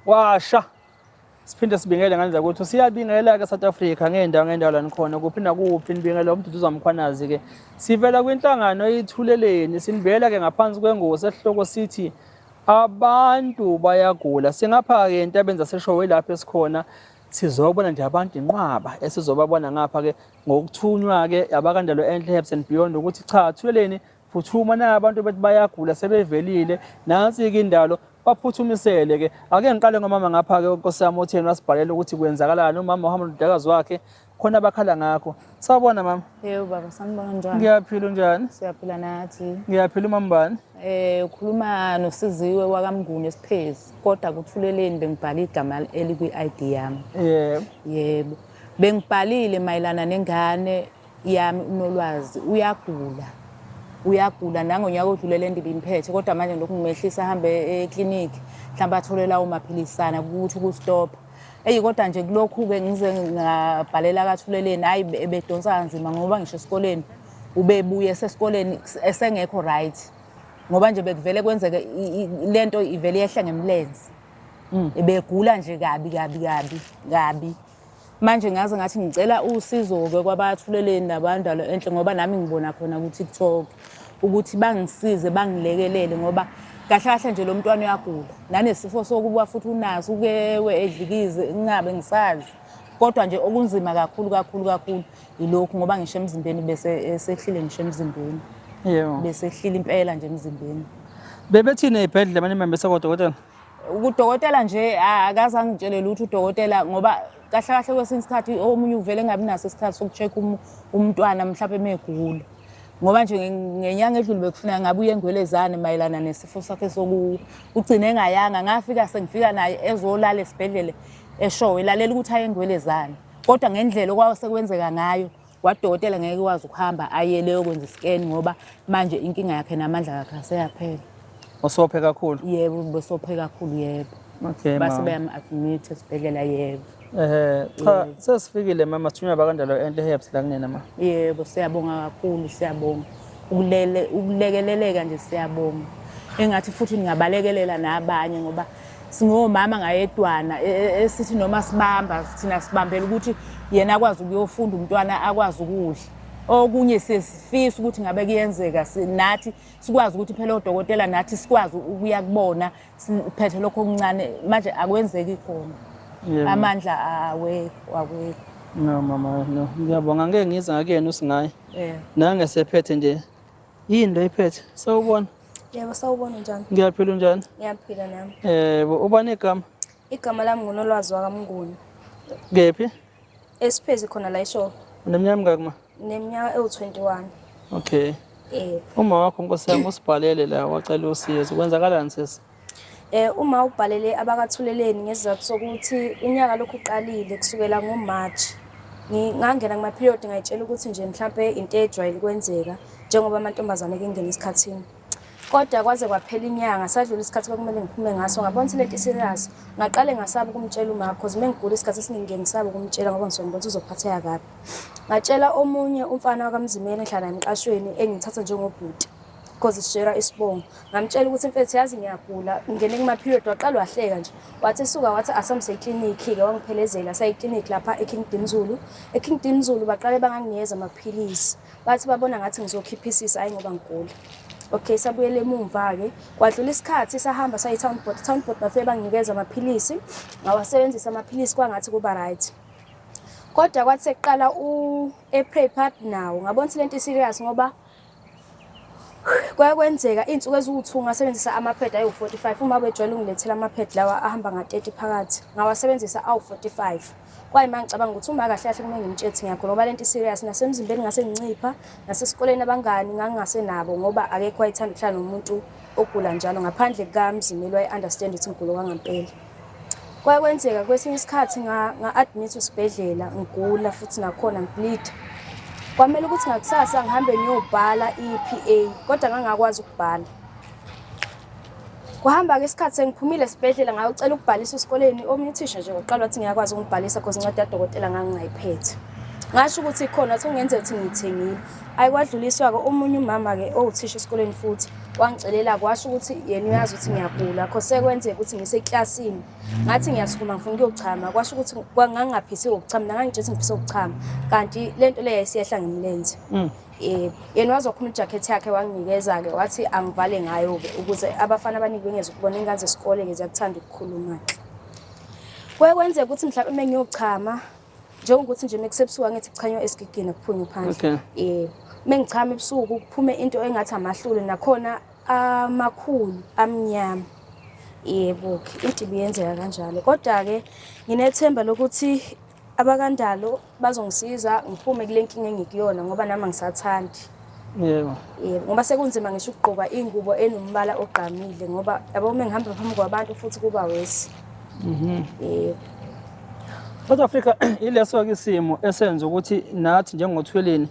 Washa. Siphinde sibingele ngane zakwethu. Siyabingela ke South Africa ngendawo ngendawo la nikhona kuphi nakuphi nibingela uMduduzi Mkhwanazi ke. Sivela kwinhlangano eyithuleleni sinibela ke ngaphansi kwengosi esihloko sithi abantu bayagula. Singapha ke entabeni zaseShowe lapho esikhona sizobona nje abantu inqwaba esizobabona ngapha ke ngokuthunywa ke abakandalo Enhle Herbs and Beyond ukuthi cha thuleleni phuthuma na abantu bethi bayagula sebevelile nansi-ke indalo baphuthumisele ke. Ake ngiqale ngomama ngapha-ke nkosi yami utheni wasibhalela ukuthi kwenzakalani umama uhamba nododakazi wakhe khona abakhala ngakho. Sawubona mama. Yebo baba, sanibona njani? Ngiyaphila unjani? Siyaphila nathi. Ngiyaphila umama bani? Ukhuluma noSiziwe wakaMnguni esiphezi kodwa kuthuleleni bengibhala igama elikwi-ID yami. Yebo. Yebo. Bengibhalile mayelana nengane yami uNolwazi uyagula. Uyagula nangonyaka odlule lento ibimphethe kodwa manje ngilokhu ngimehlisa ahambe eklinikhi mhlawumbe athole lawo maphilisana ukuthi ukustopha. Eyi kodwa nje kulokhu-ke ngize ngabhalela kaThuleleni hhayi ebedonsa kanzima ngoba ngisho esikoleni ubebuye esesikoleni esengekho right ngoba nje bekuvele kwenzeke lento ivele yehle ngemlenze. Ebegula nje kabi kabi kabi kabi. Manje ngaze ngathi ngicela usizo-ke kwabathuleleni nabandalo enhle ngoba nami ngibona khona ku-TikTok ukuthi bangisize bangilekelele ngoba kahle kahle nje lo mntwana uyagula nanesifo sokuba futhi unaso ukewe edlikize ngingabe ngisazi kodwa nje okunzima kakhulu kakhulu kakhulu yilokhu ngoba ngisho emzimbeni bese esehlile ngisho emzimbeni. Yebo. Besehlile impela nje emzimbeni. Bebethini ey'bhedlela manimhambisa kodokotela? Udokotela nje akaze angitshele lutho udokotela ngoba kahle kahle kwesinye isikhathi omunye uvele engabi naso isikhathi soku-check umntwana mhlawumbe emegula ngoba nje ngenyanga edlule bekufuneka ngabe uye engwelezane mayelana nesifo sakhe soku ugcine engayanga ngafika sengifika naye ezolala esibhedlele eshowe elalela ukuthi aye engwelezane kodwa ngendlela okwasekwenzeka ngayo Kwadokotela ngeke wazi ukuhamba aye leyokwenza iscan ngoba manje inkinga yakhe namandla akhe aseyaphela. Usophe kakhulu? Yebo, besophe kakhulu yebo. Okay, Base bayam-admit esibhedlela yebo. Cha sesifikile mama sithunywa bakandalo enhle herbs la kunina ma. Yebo, siyabonga kakhulu, siyabonga. Ukulele ukulekeleleka nje siyabonga. Engathi futhi ningabalekelela nabanye ngoba singomama ngayedwana esithi noma sibamba thina sibambela ukuthi yena akwazi ukuyofunda umntwana akwazi ukudla okunye sesifisa ukuthi ngabe kuyenzeka nathi sikwazi ukuthi phela odokotela nathi sikwazi ukuya kubona siphethe lokho okuncane manje akwenzeki khona amandla awekho awekho. No mama no ngiyabonga ngeke ngize ngakuyena usingaye nange sephethe nje yini lo iphethe sawubona. Yebo, sawubona njani? Ngiyaphila unjani? Ngiyaphila nami. Yebo, ubani igama? Igama lami nguNolwazi wakaMnguni. Kephi? Esiphezi khona la eshow. Uneminyaka emingaki ma? Neminyaka ewu-21. Okay. Yebo. Uma wakho nkosi yami usibhalele la wacela usizo. Kwenzakalani sisi? Uma ubhalele abakathuleleni ngesizathu sokuthi unyaka lokhu uqalile kusukela ngoMarch. Ngangena kuma-period ngayitshela ukuthi nje mhlampe into ejwayele ukwenzeka njengoba amantombazane ke ngena esikhathini. Kodwa kwaze kwaphela inyanga sadlula isikhathi kwakumele ngiphume ngaso ngabona ukuthi lento iserious. Ngaqale ngasaba ukumtshela uma cause uma ngigula isikhathi esiningi ngiye ngisaba ukumtshela ngoba ngisuke ngibona ukuthi uzophatheka kabi. Ngatshela omunye umfana wakamzimela engihlala naye emqashweni engimthatha njengobhuti because sishera isibongo. Ngamtshela ukuthi mfethu yazi ngiyagula ngingene kuma-period waqala wahleka nje. Wathi esuka wathi asamse eklinikhi-ke wangiphelezela saya eklinikhi lapha eKing Dinzulu. EKing Dinzulu baqale banganginikeza amaphilisi. Bathi babona ngathi ngizokhipha isisu hhayi ngoba ngigula. Okay, sabuyela emumva-ke. Kwadlula isikhathi sahamba saya e-town board. Town board bafike banginikeza amaphilisi. Ngawasebenzisa amaphilisi kwangathi kuba right. Kodwa kwathi sekuqala u-April phakathi nawo ngabona ukuthi lento i-serious ngoba kwakwenzeka iy'nsuku eziwu-2 ngasebenzisa amaphedi ayiwu-45 uma bejwayele ungilethela amaphedi lawa ahamba nga-30 phakathi ngawasebenzisa awu-45 kwayima ngicabanga ukuthi uma kahle kahle kumele ngimtshele ukuthi ngiyagula ngoba lento i-serious nasemzimbeni ngase ngincipha nasesikoleni abangani ngangingasenabo ngoba akekho wayethanda ukuhlala nomuntu ogula njalo ngaphandle kukamzimeli waye-understand ukuthi ngigula okwangampela. Kwake kwenzeka kwesinye isikhathi nga-admit esibhedlela ngigula futhi nakhona ngibleed. Kwamele ukuthi ngakusasa ngihambe ngiyobhala i-PA kodwa ngangakwazi ukubhala. Kwahamba-ke isikhathi sengiphumile esibhedlela ngayocela ukubhalisa esikoleni omunye uthisha nje waqala wathi ngiyakwazi ukungibhalisa cause incwadi yadokotela ngangingayiphethe. Ngasho ukuthi ikhona, wathi kungenzeka ukuthi ngiyithengile. Ayi kwadluliswa-ke omunye umama-ke owuthisha esikoleni futhi wangicelela-ke washo ukuthi yena uyazi ukuthi ngiyagula kho sekwenzeka ukuthi ngiseklasini ngathi ngiyasukuma ngifuna ukuyochama kwasho ukuthi ngangingaphisi ukuchama nangangitshela ukuthi ngiphise ukuchama kanti le nto leyo yayisiyehla ngemilenze. Yebo. Yena wazokhuma ijakhethi yakhe wanginikeza-ke wathi angivale ngayo-ke ukuze abafana abaningi bengeze ukubona iy'ngane zesikole-ke ziyakuthanda ukukhuluma-ke. Kuye kwenzeka ukuthi mhlawumbe uma ngiyochama njengokuthi nje mekusebusuku angithi kuchanywa esigigini kuphunywe phandle. Okay. Yebo. Uma ngichama ebusuku kuphume into engathi amahlule nakhona amakhulu amnyama. Yebo-ke into ibiyenzeka kanjalo. Kodwa-ke nginethemba lokuthi abakandalo bazongisiza ngiphume kule nkinga engikuyona ngoba nami angisathandi. Yebo. Yebo, ngoba sekunzima ngisho ukugqoka ingubo enombala ogqamile ngoba yabo uma ngihamba phambi kwabantu futhi kuba wesi. Yebo. South Africa ileso-ke isimo esenza ukuthi nathi njengoThweleni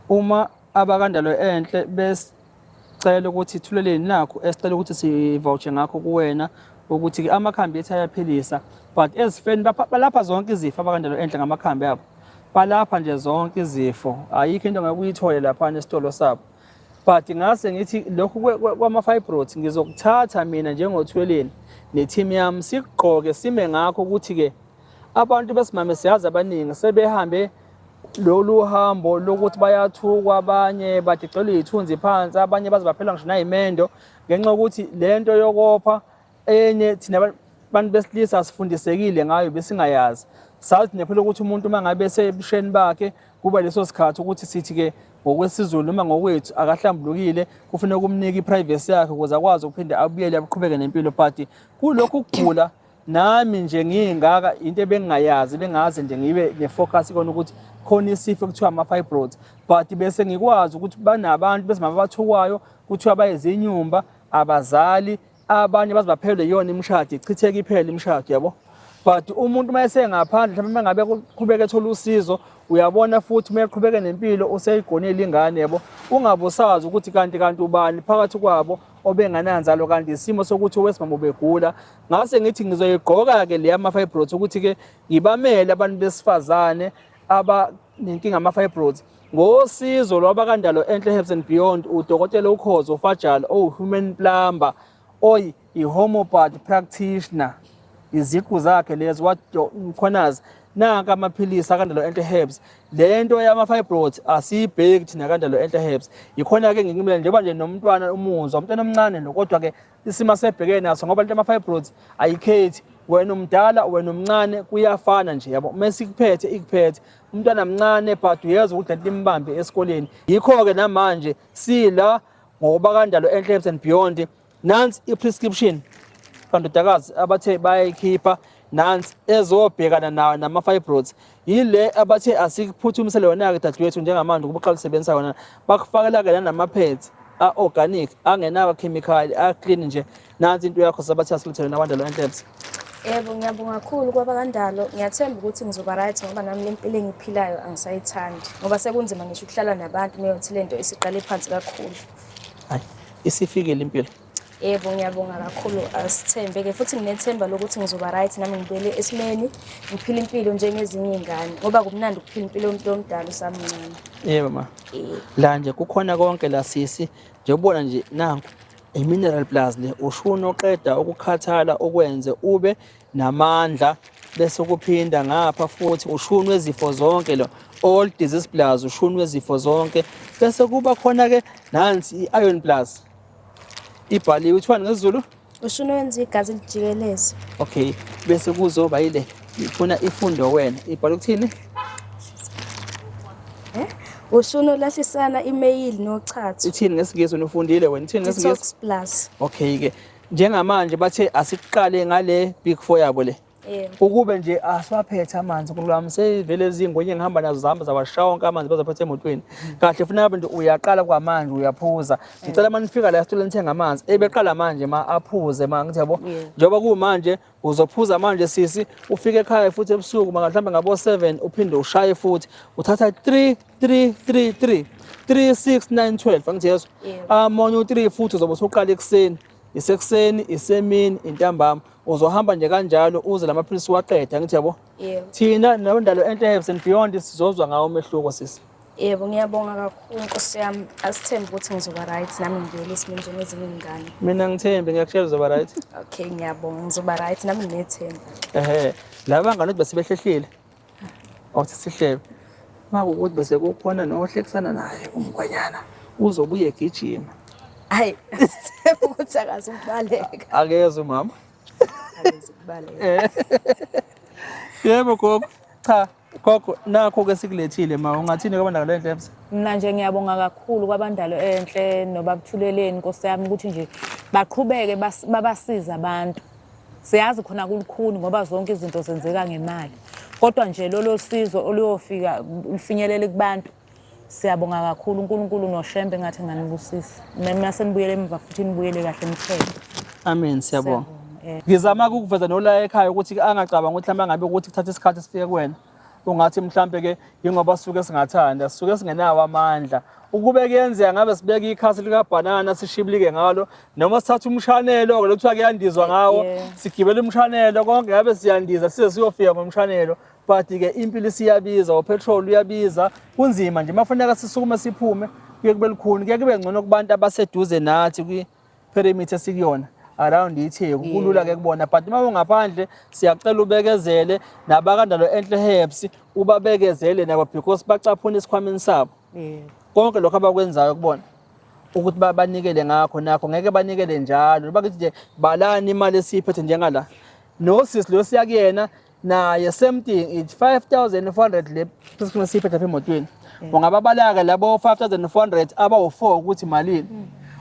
uma abakandalo enhle besicela ukuthi Thuleleni nakho esicela ukuthi sivouche ngakho kuwena ukuthi-ke amakhambi ethu ayaphilisa but ezifeni balapha zonke izifo abakandalo enhle ngamakhambi abo balapha nje zonke izifo ayikho into ngeke uyithole laphana esitolo sabo but ngase ngithi lokhu kwama-fibroids ngizokuthatha mina njengoThweleni ne-team yami sikugqoke sime ngakho ukuthi-ke abantu besimame siyazi abaningi sebehambe lolu hambo lokuthi bayathukwa abanye badicelwa iy'thunzi phansi abanye baze baphela ngisho nayimendo ngenxa yokuthi le nto yokopha enye thina abantu besilisa asifundisekile ngayo besingayazi sazi thina phela ukuthi umuntu uma ngabe esebusheni bakhe kuba leso sikhathi ukuthi sithi-ke ngokwesiZulu noma ngokwethu akahlambulukile kufuneka ukumnika i-privacy yakhe ukuze akwazi ukuphinde abuyele aqhubeke nempilo but kulokhu kugula nami nje ngiyingaka into ebengingayazi bengazi nje ngibe ne-focus kona ukuthi khona isifo ekuthiwa ama-fibroids but bese ngikwazi ukuthi banabantu besimame abathukwayo kuthiwa bayizinyumba abazali abanye baze baphelelwe iyona imishado ichitheke iphele imishado yabo but umuntu uma esengaphandle mhlawumbe uma ngabe kuqhubeka ethola usizo uyabona futhi uma eqhubeke nempilo useyigonile ingane yabo ungabe usazi ukuthi kanti kanti ubani phakathi kwabo obengananzalo kanti isimo sokuthi owesimame ubegula ngase ngithi ngizoyigqoka-ke le yama-fibroids ukuthi-ke ngibamele abantu besifazane abanenkinga ama-fibroids ngosizo lwabakandalo enhle herbs and beyond udokotela ukhozo ufajala owu-human plumber oyi-homeopath practitioner iziqu zakhe lezo wathi Mkhwanazi nanka amaphilisi akandalo enhle herbs le nto yama-fibroids asiyibheki thina kandalo enhle herbs yikhona-ke ngikimela njengoba nje nomntwana umuzwa umntwana omncane lo kodwa-ke isimo asebhekene naso ngoba lento ama-fibroids ayikhethi wena umdala wena umncane kuyafana nje yabo uma sikuphethe ikuphethe umntwana mncane but uyezwa ukuthi lento imbambe esikoleni yikho-ke namanje sila ngokuba kandalo enhle herbs and beyond nansi i-prescription kandodakazi abathe bayayikhipha nansi ezobhekana nawo nama-fibroids yile abathe asikuphuthumisele yona-ke dadewethu njengamanje ukuba uqala usebenzisa yona bakufakela-ke nanama-pads a-organic angenawo khemikhali a-clean nje nansi into yakho sabathe asilethele nakwandalo enhlebs. Yebo, ngiyabonga kakhulu kwabakandalo. Ngiyathemba ukuthi ngizoba right ngoba nami le mpilo engiyiphilayo angisayithandi ngoba sekunzima ngisho ukuhlala nabantu meyothi le nto isiqale phansi kakhulu. Hayi, isifikile impilo. Yebo, ngiyabonga kakhulu. Asithembe-ke futhi nginethemba lokuthi ngizoba right nami ngibuyele esimeni ngiphile impilo njengezinye iy'ngane ngoba kumnandi ukuphila impilo yomuntu omdala usamncane. Yebo ma. Yebo. La nje kukhona konke la sisi nje ubona nje nanku i-mineral plus le ushuni oqeda ukukhathala okwenze ube namandla bese kuphinda ngapha futhi ushuni wezifo zonke lo all disease plus ushuni wezifo zonke bese kuba khona ke nansi i-iron plus ibhaliwe ithiwani ngesiZulu Ushuni wenza igazi lijikeleze. Okay bese kuzoba yile ifuna ifundo wena ibhalwe ukuthini Ushuni olahlisana imeyili nochatho. Ithini ngesiNgisi wena ufundile wena ithini ngesiNgisi Detox plus. Okay ke njengamanje bathe asiqale ngale big four yabo le Yebo. Ukube nje asiwaphethe amanzi nkulunkulu wami sevele izingwenye engihamba nazo zihamba zawashaya wonke amanzi bazaphethe emotweni kahle funa ngabe nje uyaqala kwamanje uyaphuza ngicela uma nifika la esitolo nithenga amanzi ebeqala manje ma aphuze ma ngithi yabo njengoba kumanje uzophuza manje sisi ufike ekhaya futhi ebusuku ma mhlawumbe ngabo 7 uphinde ushaye futhi uthatha 3 3 3 3 3 6 9 12 angithi yeso Yebo. amonye u3 futhi uzobe usuqala ekuseni isekuseni isemini intambama. Uzohamba nje kanjalo uze lamaphilisi uwaqede, angithi yabo? Yebo. Thina nabendalo enhle Herbs and Beyond sizozwa ngawo umehluko sisi. Yebo, ngiyabonga kakhulu Nkosi yami. Asithembe ukuthi ngizoba right nami ngibuyele esimeni njengezinye iy'ngane. Mina ngithembe ngiyakutshela uzoba right. Okay, ngiyabonga ngizoba right nami nginethemba. Ehhe, laba ngane bese behlehlile. Awuthi sihlebe. Makuwukuthi bese kukhona nohlekisana naye umkhwenyana uzobuye egijima. Hayi, asithembe ukuthi akazi ukubaleka. Akezwe mama. Akazi ukubaleka. Eh. Yebo gogo. Cha, gogo nakho ke sikulethile ma ungathini kwabandakalo enhle Herbs? Mina nje ngiyabonga kakhulu kwabandalo enhle nobabuthuleleni Nkosi yami ukuthi nje baqhubeke babasize abantu. Siyazi khona kulukhuni ngoba zonke izinto zenzeka ngemali. Kodwa nje lolo sizo oluyofika lufinyelele kubantu siyabonga kakhulu uNkulunkulu noShembe ngathi nganibusisa. Noma senibuyele emuva futhi nibuyele kahle niphele. Amen, siyabonga. Siyabonga, Ngizama ukuveza nola ekhaya ukuthi angacabanga ukuthi mhlawumbe ngabe ukuthi kuthatha isikhathi sifike kuwena. Ungathi mhlambe ke yingoba suke singathanda, suke singenawo amandla. Ukube kuyenzeka ngabe sibeka ikhasi likabhanana sishibilike ngalo noma sithatha umshanelo ke lokuthiwa kuyandizwa ngawo, sigibele umshanelo konke ngabe siyandiza size siyofika ngomshanelo. But ke impilo isiyabiza, upetrol uyabiza, kunzima nje mafuneka sisukume siphume kuye kube lukhuni, kuye kube ngcono kubantu abaseduze nathi kwi perimeter esikuyona around iTheku kulula ke kubona, but uma ungaphandle siyacela ubekezele nabakandalo enhle Herbs ubabekezele nabo because bacaphuna esikhwameni sabo. Konke lokho abakwenzayo kubona ukuthi banikele ngakho nakho ngeke banikele njalo. Bakithi nje balani imali esiyiphethe njengala nosisi lo siya kuyena naye same thing, it's 5400 le prescription esiyiphethe lapha emotweni. Ungababalaka labo 5400 abawu4 ukuthi malini,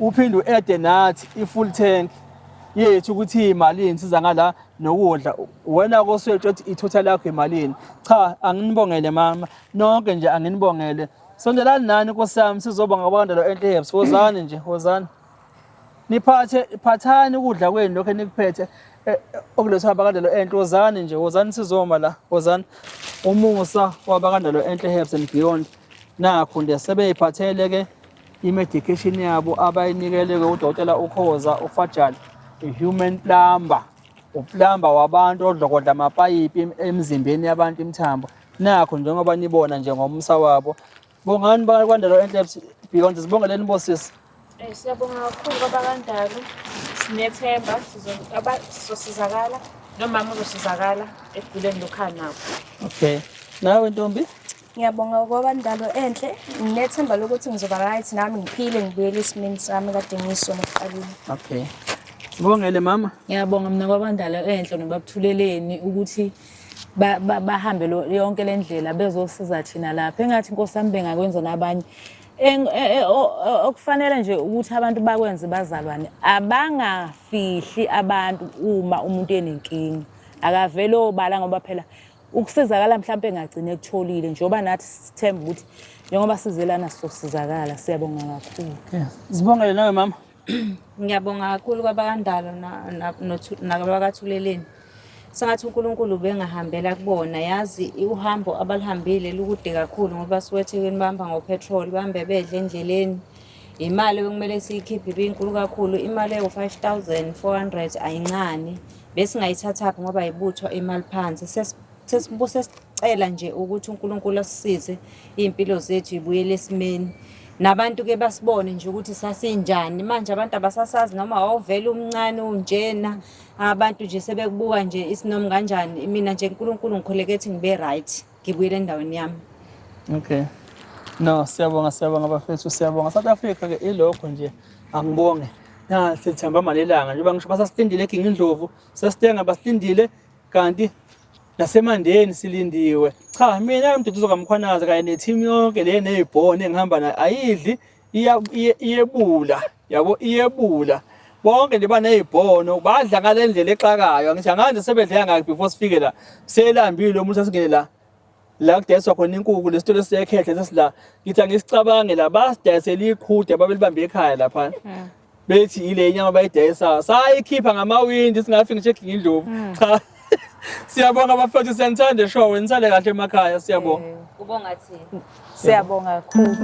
uphinde u-add nathi i-full tank yethu ukuthi imalini siza ngala nokudla wena kosuke ukuthi i-total yakho imalini. Cha, anginibongele mama nonke nje, anginibongele. Sondelani nani Nkosi yami, sizobonga kwabandalo enhle Herbs. Wozani nje, wozani niphathe, phathani ukudla kwenu lokho enikuphethe okulethwa abakandalo enhle. Wozani nje, wozani sizoma la, wozani. Umusa wabakandalo enhle Herbs and Beyond nakho nje sebeyiphathele ke i-medication yabo abayinikele ke udokotela uKhoza uFajali, i-human plumber, uplumber wabantu odlokodla amapayipi emzimbeni yabantu imithambo. Nakho njengoba nibona nje ngomsa wabo. Bongani bakwandalo enhle Herbs Beyond, sibongeleni bosisi. Siyabonga kakhulu kwabakandalo, sinethemba sizosizakala nomama uzosizakala ekuguleni lokhu anakho. Okay. Nawe ntombi? Ngiyabonga kwabandalo enhle, nginethemba lokuthi ngizoba right nami ngiphile ngibuyele esimeni sami kade ngiyisona ekuqaleni. Okay. Sibongele mama. Ngiyabonga mina kwabandalo enhle nobabuthuleleni ukuthi bahambe yonke le ndlela bezosiza thina lapha. Engathi Nkosi yami bengakwenza nabanye. Okufanele nje ukuthi abantu bakwenze bazalwane, abangafihli abantu uma umuntu enenkinga. Akavele obala ngoba phela ukusizakala mhlawumbe engagcine ekutholile, njengoba nathi sithemba ukuthi njengoba sizelana sizosizakala. Siyabonga kakhulu. Okay. Sibongele nawe mama. Ngiyabonga kakhulu kwabakandalo nabakathuleleni. Sengathi uNkulunkulu ubengahambela kubona. Yazi uhambo abalihambile lukude kakhulu ngoba suke eThekwini bahamba ngopetrol, bahambe bedle endleleni. Imali ebekumele siyikhiphe ibinkulu kakhulu, imali ewu-5400 ayincane. Besingayithathaphi ngoba ibuthwa imali phansi. Sesicela nje ukuthi uNkulunkulu asisize iy'mpilo zethu ibuyele esimeni. Nabantu ke basibone nje ukuthi sasinjani. Manje abantu abasasazi noma wawuvele umncane unjena. Abantu nje sebekubuka nje isinomi kanjani. Mina nje uNkulunkulu ngikhuleke ethi ngibe right, ngibuyele endaweni yami. Okay. No, siyabonga, siyabonga bafethu, siyabonga. South Africa ke ilokho nje angibonge. Na sithemba malelanga njengoba ngisho basasitindile eGingindlovu, sasitenga basilindile kanti nasemandeni silindiwe. Cha, mina uMduduzo kaMkhwanazi kanye ne-team yonke le nezibhone engihamba nayo ayidli iyebula, yabo, iyebula. Bonke nje banezibhono badla ngale ndlela exakayo. Angithi angazi sebedle kangaki before sifike la. Selambile umuntu asingene la. La kudayiswa khona inkukhu lesitolo esiyekhehle sesila. Ngithi angisicabange la basidayisela iqhude ababelibambe ekhaya lapha. Bethi ile inyama bayidayisa. Sayikhipha ngamawindi singafiki ngisho eGingindlovu. Cha. Siyabonga bafethu, siyanithanda show, nisale kahle emakhaya, siyabonga. Kubonga thina. Siyabonga kakhulu.